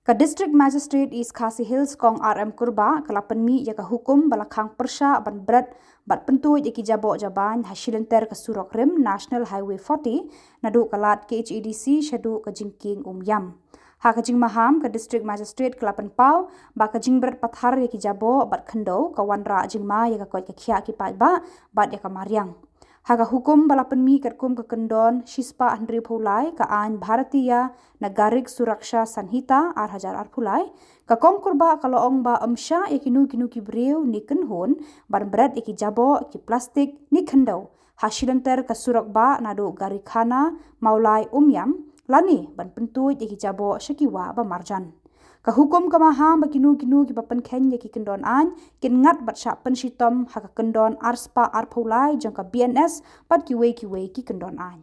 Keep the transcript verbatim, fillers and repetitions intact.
Ka District Magistrate East Khasi Hills, Kong R M Kurbah, ka la pynmih ïa ka hukum ba la khang pyrshah ban bret bad pyntuid ïa ki jaboh jabain ha shilynter ka surok rim National Highway forty, naduh ka lad K H A D C shaduh ka jingkieng Umiam. Ha ka jingmaham, ka District Magistrate ka la pynpaw ba ka jingbret pathar ïa ki jaboh bad khyndew ka wanrah jingma ïa ka koit ka khiah ki paidbah bad ïa ka mariang. Ha ka hukum ba la pynmih katkum ka kyndon shispah hynriewphew lai ka aiñ Bharatiya Nagarik Suraksha Sanhita ar hajar arphew lai, ka Kong Kurbah ka la ong ba ym shah ïa kino kino ki briew ne kynhun ban bret ïa ki jaboh, ki plastik ne khyndew ha shilynter ka surok bah naduh Garikhana Mawlai Umiam, lane ban pyntuid ïa ki jaboh sha ki wah ba marjan. Ka hukum ka maham ba kino kino kiba pynkheiñ ïa ki kyndon aiñ kin ngat bad shah pynshitom ha ka kyndon arspah arphew lai jong ka B N S bad kiwei kiwei ki kyndon aiñ.